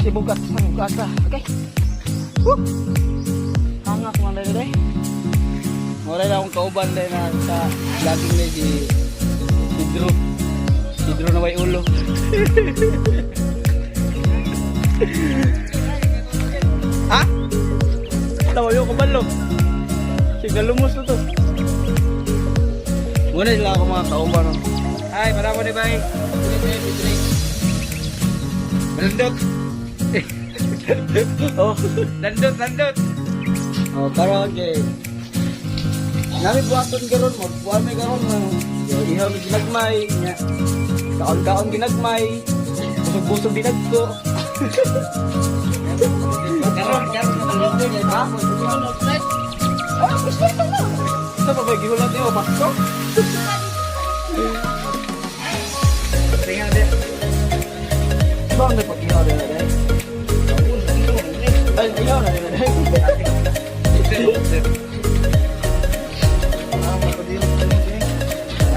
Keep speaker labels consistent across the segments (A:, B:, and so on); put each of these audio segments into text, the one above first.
A: Bugas sa bugas ah. Okay. Woo! Hangak man dahil day. Wala na akong kauban dahil na sa vlogging na si Drew. Si Drew na may ulo. Ha? Tawa yung kabalo. Sige, lumos na to. Muna sila ako mga kauban. No?
B: Ay, para mo ni bay. Landot.
A: Oh.
B: Landot, landot.
A: Oh, karon kay nami buhaton karon mo, buhat may karon mo. Yo, ihaw mi ginagmay nya. Kaon-kaon ginagmay. Busog-busog dinagko.
B: Karon, karon na
A: Ha? Ah, gusto ito na. Sa pa ba gihulat niyo pasto?
B: Tingnan din.
A: Bang na pag-ihaw din na. Ay, ihaw na din na.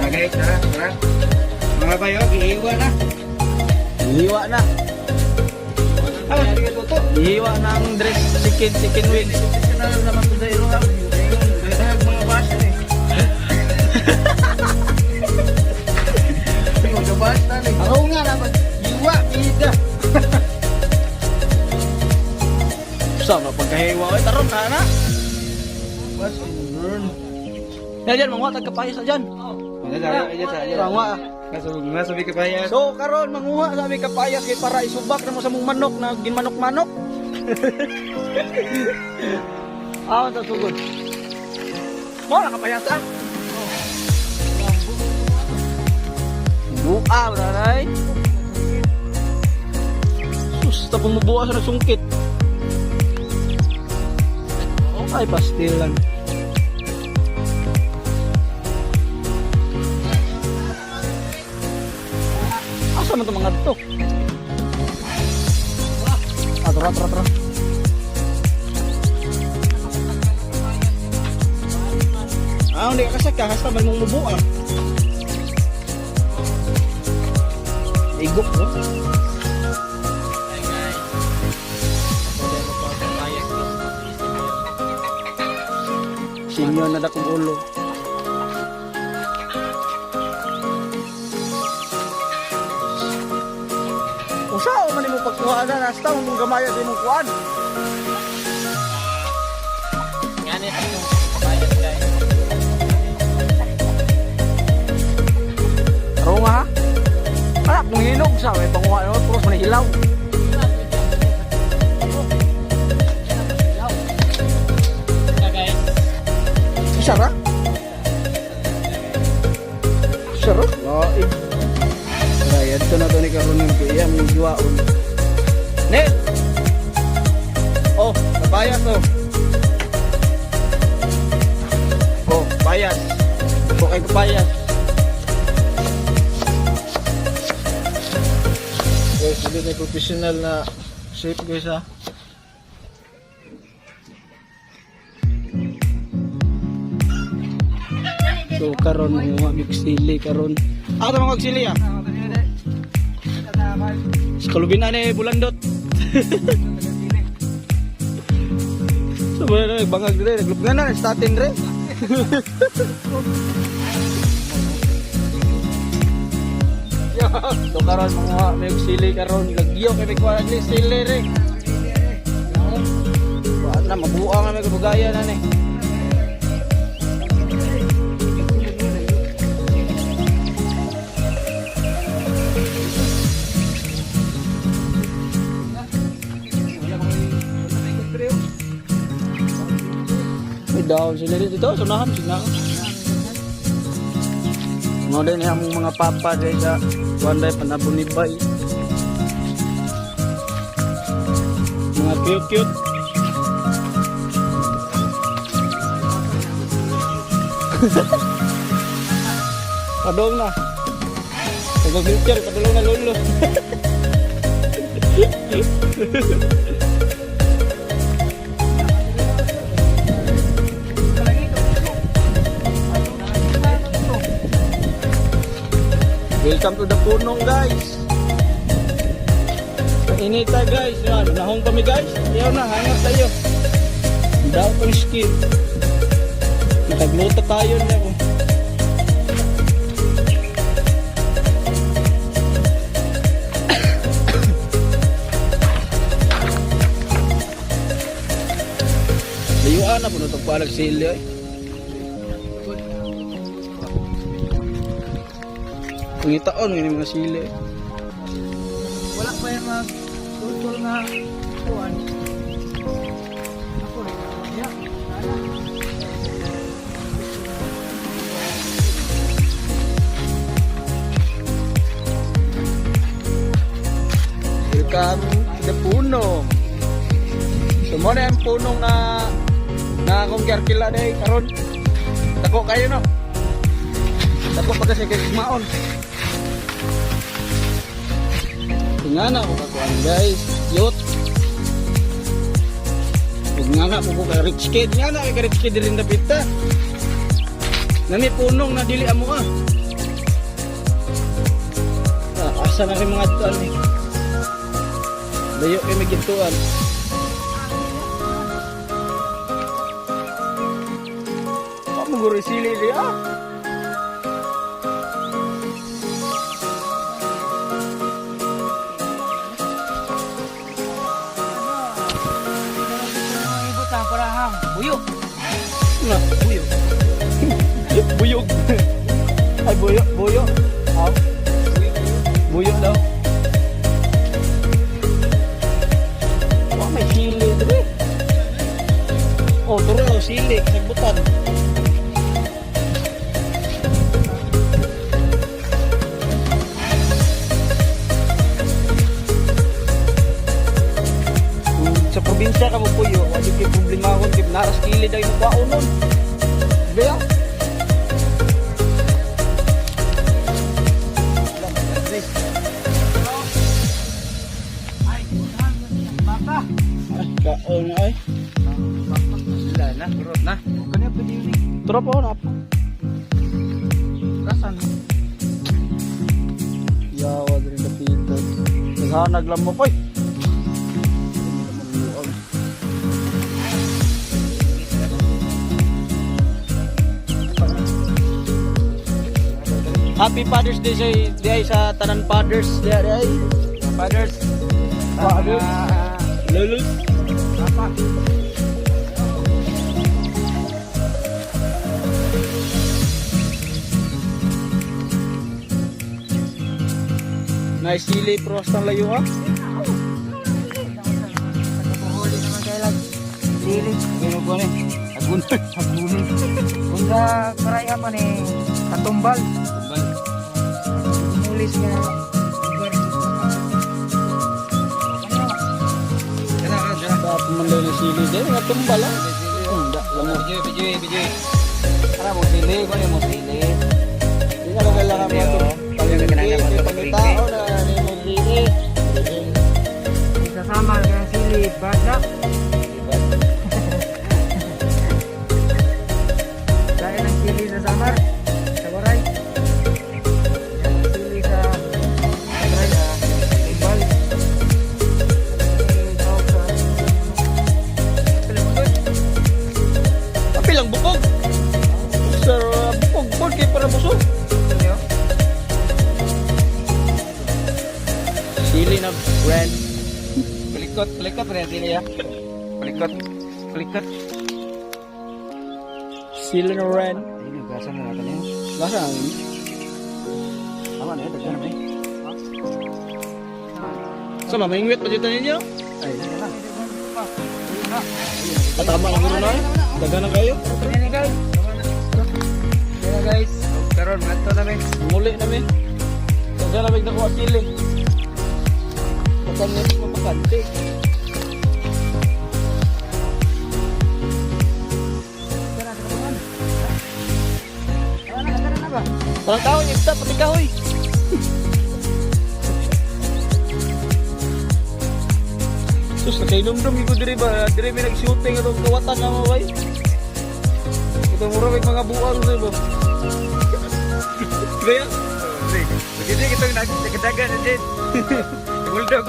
B: Ah, guys, tara, tara. Mga bayo, gihiwa na.
A: Liwa na.
B: Ah, sige to.
A: Liwa na ang dress chicken chicken wings.
B: Professional naman to sa ilo ha. Dahil mga bash eh. Mga bash na eh.
A: Ako nga naman.
B: Hiwa, bida.
A: Sa na pagkahiwa oy taron na na.
B: Bash and burn.
A: Yan dyan, manguha tagkapayas na dyan. Manguha.
B: Nasa big kapayas.
A: So karon manguha sa aming kapayas kay para isubak na mo sa mong manok na ginmanok-manok. Ah, ta sugod. Mo na kapayas ah. Buka nanay. Sus, tapos mabuha sa nasungkit. Ay, pastil lang. Asa man itong mga to? Ah, tara, tara, tara. Ah, hindi ka kasaka, hasta man mong mubuan. Igok mo. Sinyo na dakong ulo. Usa o man imo pagkuha na hasta mong gamaya sa imong kuan.
B: Ngani atong kapayas guys.
A: Karon nga ha. Anak mong hinog sa may panguha no, puros man hilaw.
B: Guys.
A: Isa ra? Isa ra? Lain. Aray, adto na to ni karon ng kaya mong juwaon. Nel! Oh, kapayas oh. Oh, payas. Okay, kapayas.
B: Guys, hindi na professional na shape guys ha.
A: So karon mga mix sili karon. Ah, tama kag sili ah. Sa kalubin na ni Bulandot. So wala na bangag dire, naglupngan na statin re. So karon mga may sili karon lagyo kay may kuha ni sili re. Wala na mabuang na may kabugaya na ni. May daon sila dito. Sunahan, sunahan. Mga din ang mga papa dahil sa Wanday panabunibay. Mga cute cute. Padong na. Pag-wheelchair, padulong na lolo. Welcome to the punong, guys. Inita, guys. Yan, nahong kami, guys. Ayaw na, hangat tayo. Daw pang skip. Nakagluto tayo na ako. Layuan na po na itong palag sili ay. Pangitaon ngayon mga sili eh.
B: Wala pa yung mag tutol nga kuan. Ako rin. Ya.
A: Welcome to the Punong. So mo na ang punong na na akong giarkila day karon. Dako kayo, no. Dako pa kasi kay maon. Tingana ko kakuan, guys. Cute. Ug nga na ko ka rich kid nga na kay rich kid rin dapit ta. Nami punong na dili amo ah. Ah, asa na kay mga adtuan ni. Layo kay may gintuan. Pamuguro sili di ah.
B: Ibutang para hang buyok.
A: Na,
B: Buyok.
A: buyog. Ay, buyo, buyo. Ah. Buyo daw. Wa may sili dre. Oh, turo sili sagbutan. Kung sa probinsya ka mo puyo, wa jud kay problema kon kay naras kilid ay mo kwaon nun. Diba?
B: Ay, baka.
A: Ay, kaon na ay.
B: Wala na, kurot na. Kanya pwede yun eh.
A: Turo pa na pa.
B: Kasan?
A: Yawa diri kapitan. Naghanag lang mo koy. Happy Father's Day sa di ay sa tanan fathers di ay.
B: Fathers.
A: Fathers. Lolo.
B: Papa.
A: Nice sili pero hasta layo ah.
B: Nagpapuhuli naman kayo lang. Lili.
A: Ano ko ni? Agunoy.
B: Agunoy. Kung sa karaya pa ni katumbal.
A: Tumbal.
B: Mulis nga. Lugar.
A: Dapat man daw ng sili din, nga tumbal ah. Hindi lang mo.
B: Bijay, bijay, bijay. Para mo sili, kuno mo sili.
A: Di na lang kailangan mo ito. Palengke, kay pangitao na ni mo sili.
B: Sasama ka sili, bata. Dahil ang sili sa Samar, sa Waray. Ang sili sa Waray, Tumbal. Ang tawag sa-
A: Kapilang bukog. Sir, bukog po kay para busog.
B: Ano yun?
A: Sili na brand.
B: Palikot, palikot rin sili ya. Palikot, palikot.
A: Sili na brand.
B: Ayun, gasan na natin yun.
A: Lasa na.
B: Tama na yun, daghan na yun.
A: So, mamingwit pa dito ninyo?
B: Ay, sige lang.
A: Patama na guro na eh. Daga na kayo.
B: Ayan guys. Ayan guys. Karon, mato na mi.
A: Muli na mi. Daga na mig nakuha sili. Baka nga ito mapakante. Parang kahoy, ibta, pati kahoy. Sus, nakainomdom ko diri ba? Diri may nag-shooting atong kawatan na mga bay. Ito mura may mga buang diri ba? Gaya?
B: Begini kita nagdagan din. Bulldog.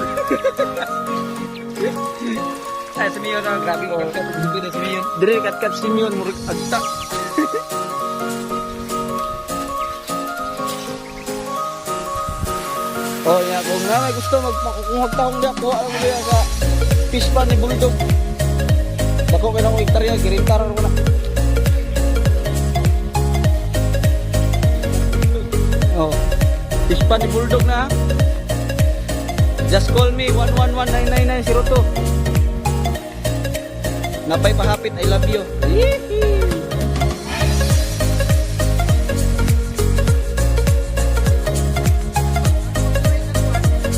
B: Ay, Simeon na, grabe ko. Grabe na Simeon.
A: Dire kat-kat Simeon murag agta. Oh, ya kung nga may gusto magpakukuhag taong diya, kuha mo diya sa fish pan ni Bulldog. Dako kay nang hektarya, girintar ko na. Oh. Fish pan ni Bulldog na, ha. Just call me 111-99902. Napay pahapit, I love you. Yee-hee.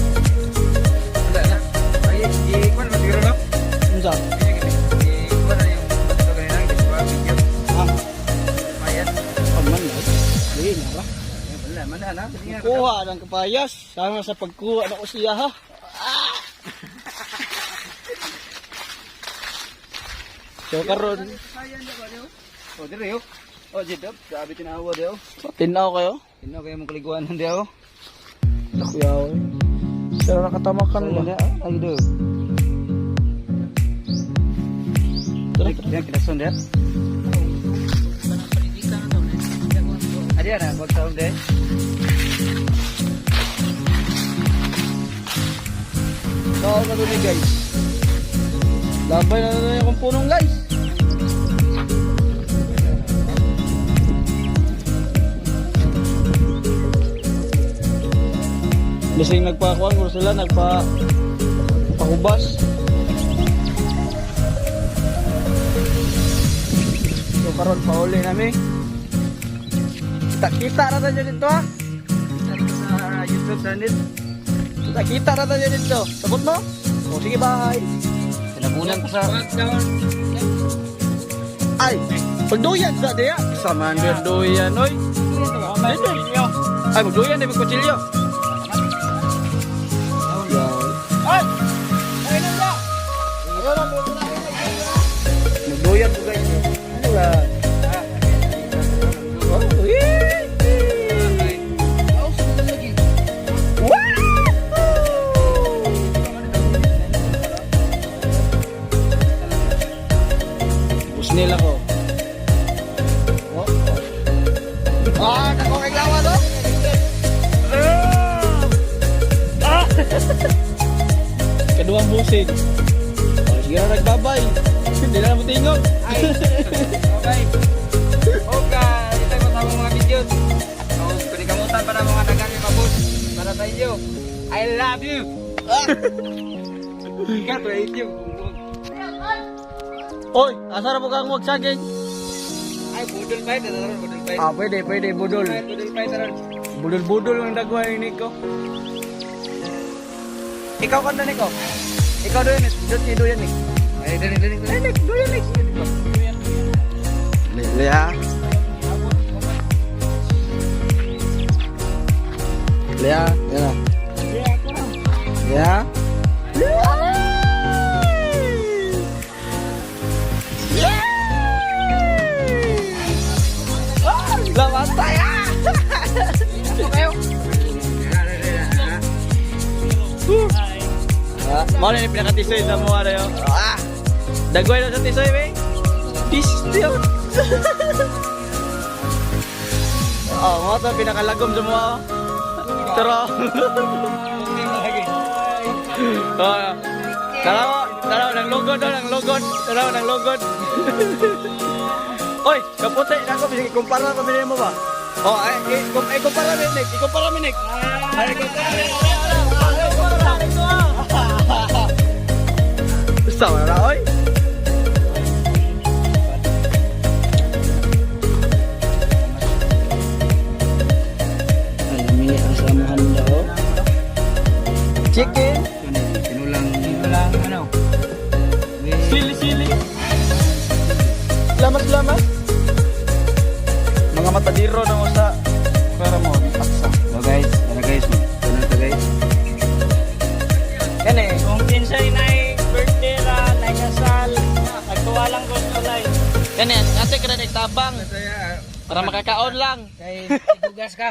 B: Wala na. Ay, i-kuan ba siguro, no?
A: Unsa?
B: I-kuan na yung bato kanina, i-kuan video.
A: Ah,
B: Ayan.
A: pagman na. Sige na ba?
B: Wala, mana na. Sige nga.
A: Kuha ng kapayas. Sana sa pagkuha na ko siya ha. Ah! So karon,
B: Oh, dire yo. Oh, jidop. Grabe tinawa diyo.
A: tinaw kayo?
B: Tinaw kayo mong kaliguan diyo.
A: Nakuyaw. Pero nakatamakan ba?
B: Ay, do.
A: Tara, tara.
B: Yan, kinasun diya. Adi na, wag taong diya.
A: So, na dun eh, guys. Labay na dun akong punong, guys. Bising nagpakuan, kung sila nagpa pahubas. So karon pauli nami. Kita-kita ra tayo dito ha.
B: Sa YouTube channel.
A: Kita-kita ra tayo dito. Sabot mo? O sige, bye.
B: Sinabunan ko sa
A: Ay, pagduyan sa diya. Sama ang duyan, oy. Ay, magduyan di magkutsilyo. Ay! Ay, nanda! Magduyan ko, guys. Ano ba? Oh, yee! Busnil ako. Oh. Ah, nako kay lawa no? Ah! Ah! Kaduang busig. Oh, sige na nagbabay. Hindi na mo tingog.
B: Ay. Okay. Okay, ito yung mga mga videos. So, pinikamutan pa na mga dagang mabus para sa inyo. I love you. Ikaw, I hate you.
A: Oy, asa ra mo kang magsaging?
B: Ay, budol fight. Taron, budol fight.
A: Ah, pwede, pwede, budol.
B: Budol fight, taron.
A: Budol-budol ang dagway ni Nico. Ikaw kanta Nico. Ikaw doon, doon si Doyan Nick.
B: Ay, dali, dali, dali.
A: Ay, Nick, Doyan Nick. Lea. Lea, yan na. Lea. Lea! Yeah! Lamatay ah! Ah, mao na yung pinakatisoy sa mga na yun. Ah! Dagway na sa tisoy, be. Peace still. Oh, mga to pinakalagom sa mga. Tara. Oh, tara, tara, nang lugod, oh, nang lugod, tara, nang lugod. Oy, kaputi na ako, bisag ikumpara pa mo ba? Oh, ay, ikumpara mi, Nick, ikumpara mi, Nick. Ay, ikumpara mi. Ay, ikumpara. Basta wala, oy. Alami ang samahan daw. Chicken,
B: Pinulang, pinulang, ano?
A: sili sili. Lamas lamas. Mga matadiro na usa para mo aksa.
B: So guys, tara guys, ganun to guys.
A: Kani,
C: Kung kinsay na birthday ra, na kasal, nagtuwa lang ko sa live.
A: kani ate kada nagtabang.
B: Saya,
A: Para makakaon lang.
B: Kay tigugas ka.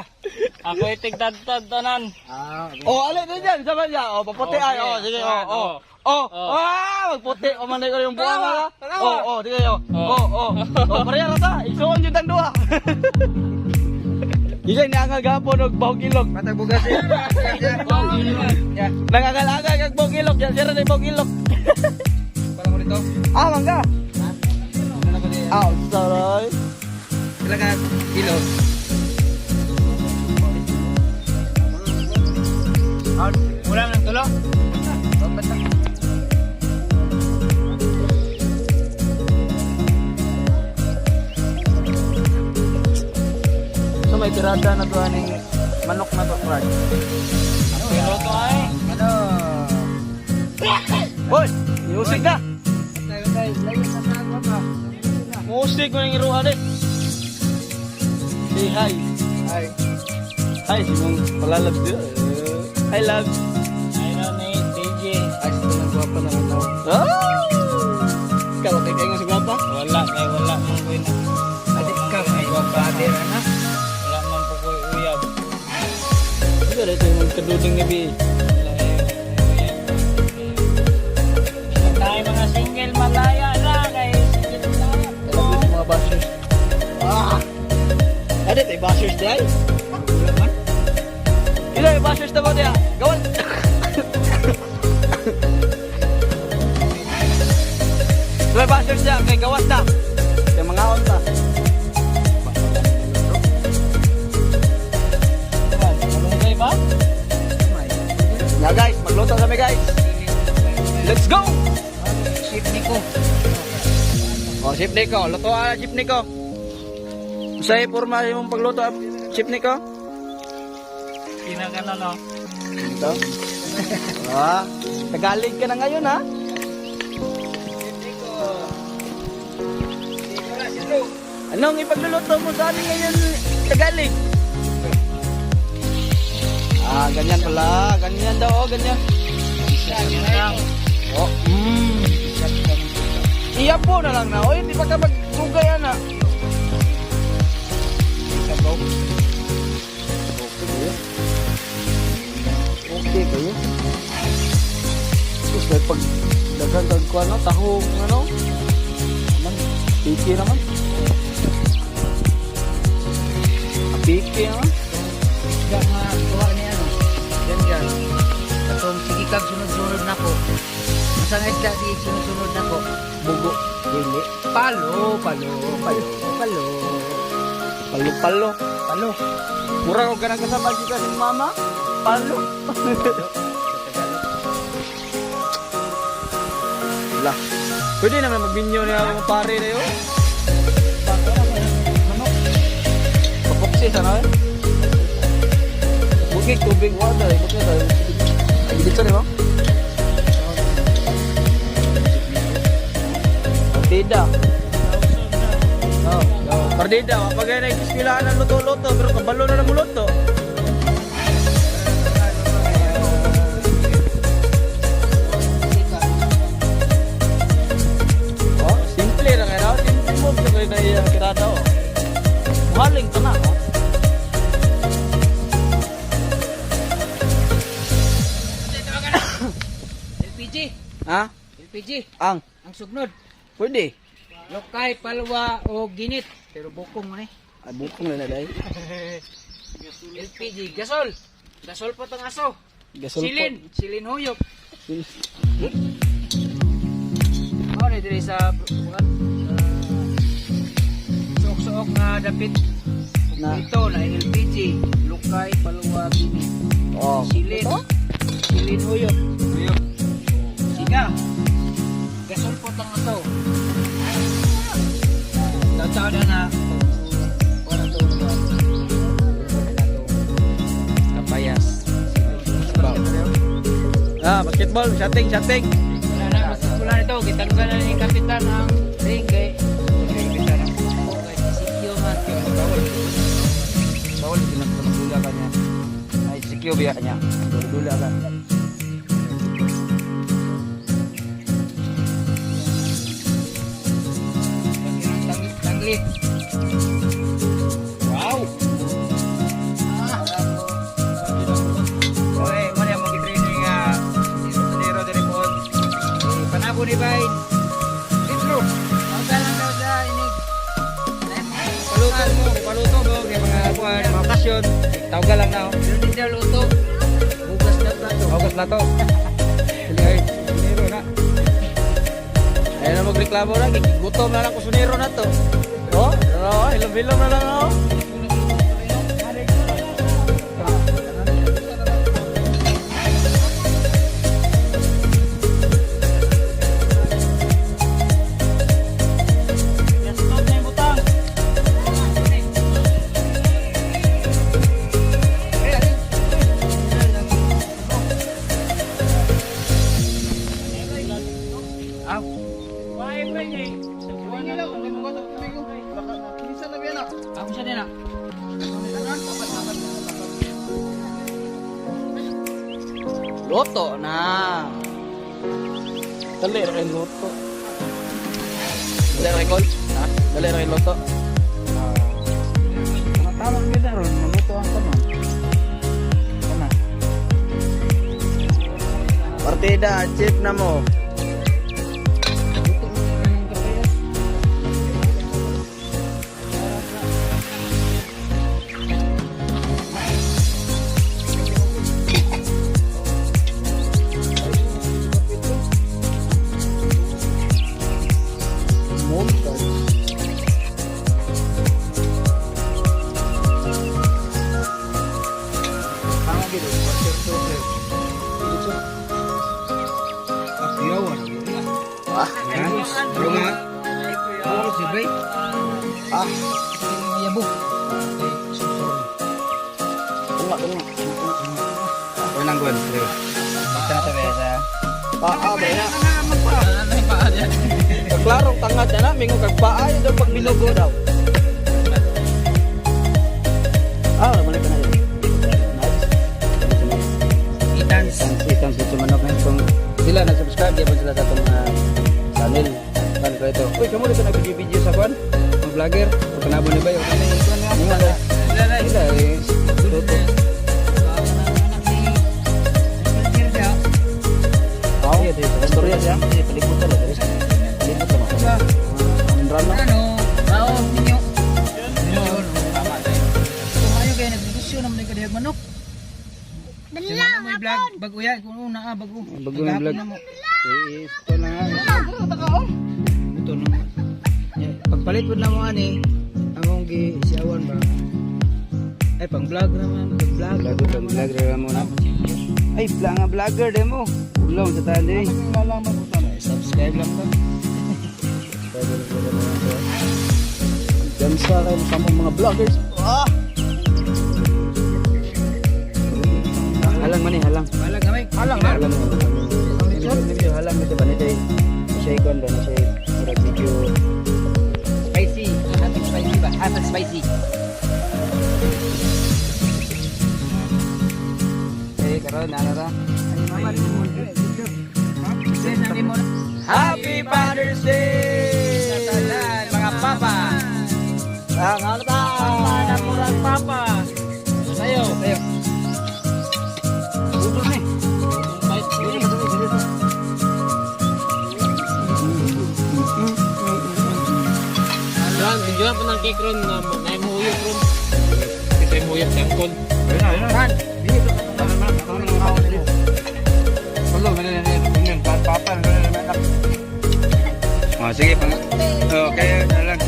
C: Ako itigtadtad tanan.
B: Ah, okay.
A: Oh, alin din yan, sama niya. Oh, paputi ay. Oh, sige, oh, oh. Oh, ah, magputi. Oh, manay ko yung buwan ha. Oh, oh, sige, oh. Oh, oh. Oh, pareha ra ta. Igsuon jud ang duha. Gigay niya ang gapon og bahog ilog.
B: Matag bugas eh. Ya,
A: Nangangal-angal kag bahog ilog. Yan sira na yung bahog ilog.
B: pala ko dito.
A: Ah, mangga.
B: Ano na ko dito?
A: Ah, saray.
B: Pila ka kilo?
C: Wala nang tulo.
A: So may tirada na to aning manok na to, Brad.
C: Pero to ay.
B: Ano?
A: Hoy, music na.
B: Tayo tayo, layo sa tagwa pa.
A: Music ko ng iruhan eh. Say hi.
B: Ay,
A: Hi, sinong palalab dito? Hi, love.
C: Ay no ni TJ.
B: ay sa nang gwapa na lang tao.
A: Ah! Ikaw, okay kayo nga sa gwapa?
C: Wala kay wala man koy na.
B: Adi ka may gwapa adi ra na.
C: Wala man po koy uyab.
A: Hindi dito yung magkaduding ni B.
C: Wala eh, uyab. Tayo mga single malaya na kay single malaya.
A: I love you sa mga bashers. Ah! Ano ito, bashers di ay?
B: Wala man.
A: Ilo, yung bashers na ba niya? Gawan! Ilo, yung bashers niya, kay gawas na. Kay mga on ta.
C: Malunggay ba?
B: May.
A: Yeah guys, magluto kami guys. Let's go!
B: Ship ni ko.
A: Oh, Chef Nico, luto ah, Chef Nico. Usay porma yung pagluto, ah, Chef Nico.
C: Pinagano no.
A: Ito. Ah, Tagalog ka na ngayon ha.
B: Ship ni ko. Dito na si Drew.
A: Anong ipagluluto mo sa amin ngayon, Tagalog? Ah, ganyan pala. Ganyan daw, oh, ganyan.
C: Ganyan lang.
A: Oh. Iya po na lang na. Oy, di pa ka maglugay ana.
B: Sabaw.
A: Okay kayo. Okay kayo. Sus, may pag daghan kag kuan no, tahong ano. Naman, piki naman. Piki naman.
B: Isda nga kuha ni ano. Diyan diyan. Katong sige kag sunod-sunod nako. Asa nga isda sige sunod-sunod nako.
A: Bugo.
B: Dili. Palo, palo, palo, palo.
A: Palo-palo.
B: Palo.
A: Mura ko ganang kasama kita si mama. Palo.
B: Sa Tagalog.
A: Wala. Pwede naman magbinyo niya mga pare na yun.
B: Manok.
A: Papoksis ano eh. Bukik tubig water eh. Bukik tayo. Ay, dito di ba? Partida. Oh, oh. Partida, pag ay nag-iskilaan ng luto-luto, pero kabalo na ng luto. Oh, simple ra kay raw, simple mo pero kay na kirada oh. Mahaling ta na oh.
B: LPG.
A: Ha?
B: LPG.
A: Ang
B: Ang sugnod.
A: pwede.
B: Lokay, palwa o ginit. Pero bukong man eh.
A: Ay bukong na na dai.
B: LPG. Gasol. Gasol po tong aso.
A: Gasol po.
B: Silin. Silin huyop.
A: Silin.
B: Mao ni diri sa kuan sa suok-suok nga dapit.
A: Na.
B: Ito na LPG, lukay, palwa, ginit.
A: Oh.
B: Silin. Silin huyop. Huyop. Siga. Gasol po tong aso. Taw-taw na na. Wala to.
A: Kapayas. Ah, basketball, shooting, shooting.
B: Wala na, mas wala nito. Gitanggal na ni Kapitan ang ring kay Kapitan ang kay Sikyo man.
A: Bawal. Bawal pinagdula ka niya. Ay, secure biya niya. Dula ka.
B: Tangli. kuan, mga okasyon, tawagan lang na oh.
C: Hindi siya luto. Bukas na plato.
B: August plato. Dili ay, suniro na.
A: Ayun na magreklamo na, gigutom na lang kusunero na to. Oh, oh, hilom-hilom na lang oh.
C: Stop na yung butang.
B: Ah,
C: Why, pre? Ako siya din ah.
A: Luto na. Dali ra kay luto. Dali ra kay call. Ha? Dali ra kay luto.
B: Mga tawag nila ron, maluto ang tanan. Kana.
A: Partida, chip na mo. Montage.
B: Tama gid, quarter to sir. Apiyawan.
A: Ah,
B: Runga. Oh, si Bay.
A: ah,
B: Mayabo.
A: tunga, tunga.
B: Walang gol. Dito na tabi sa
A: Paa ba na? Klarong tangad na na, mingo kag paa yun daw pag binugo daw. Ah, mali ka na yun. Nice.
B: Itans. Itans dito manok na kung sila na subscribe di pa sila sa atong channel. Kan ko ito. Uy, kamo dito nag-video sa kwan? Ang vlogger, o kanabo ni Bayo. Ano na? Sila eh. Luto.
A: Oh, istorya siya. Palibutan na dali. Palibot na. Ang rano.
C: Ano? Bao ninyo. Tumayo kayo nagnegosyo naman yung kadihag manok. Sila na may vlog bago yan kung una ah bago.
B: Bago yung vlog. Eh, ito na nga. Ito na. Eh, pagpalit po na mo ani, among gi siawan ba? Ay, pang vlog naman, pang vlog. Vlog, pang vlog ra mo na. Ay, vlog nga vlogger demo. Ulong sa tali. Subscribe lang to.
A: Diyan sa kayo sa mga vloggers. Ah!
B: Halang man eh, halang.
C: Balag gamay.
B: Halang, halang. Medyo halang ito ba nito eh. Siya ikon ba na siya murag medyo
C: Spicy. Hot and spicy ba? Hot and spicy.
B: Eh, karon na ra.
C: Ay, mama.
B: Happy Father's Day! Sa tanan, mga papa.
A: Ah, nga ta.
C: Papa murag papa. Sayo.
B: Sayo. Bubur ni.
C: Juan, videoan pa ng cake ron na naimuyok ron. Kasi imuyok si Angkol.
B: Ayun na, ayun na. Oh, sige, pang. Okay, na lang.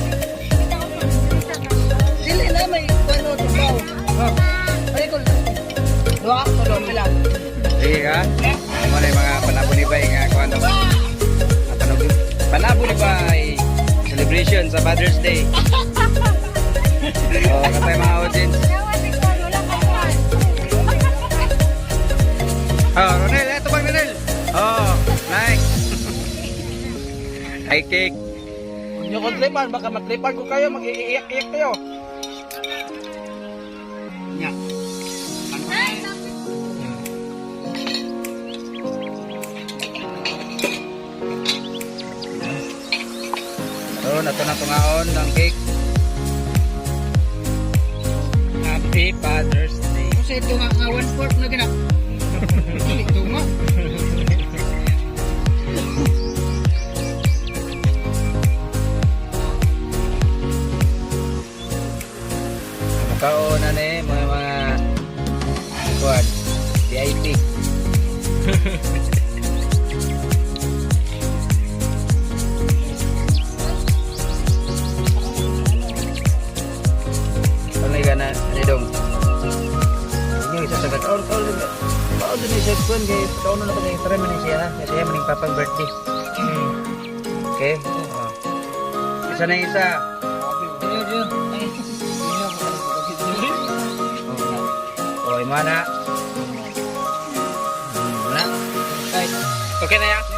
C: Dili na may ano tubaw. Ay ko. Duha ko pila.
B: Sige ka. Mo na yung mga panabunibay nga kuan daw. Panabunibay celebration sa Father's Day. Oh, katay mga audience. Oh, Ronel, eto bang Ronel? Oh, nice. Ay cake.
A: Huwag niyo kong tripan, baka matripan ko kayo, mag-iiyak-iyak kayo.
B: Nya. So, nato na tungaon ng cake. Happy Father's Day.
C: Kasi ito nga nga one fourth na gina. Ito nga.
B: Kaon na ni mga kuan VIP. Ano ka na ni dong? Inyo isa sa kaon kaon kaon din siya kuan kay kaon na kay try man ni siya ha. Kasi siya maning papang birthday. Okay. Oh. Isa na isa.
C: Diyo, diyo. Ay, diyo.
B: Oh, oh, imana. Na.
C: Ay.
A: Okay na ya?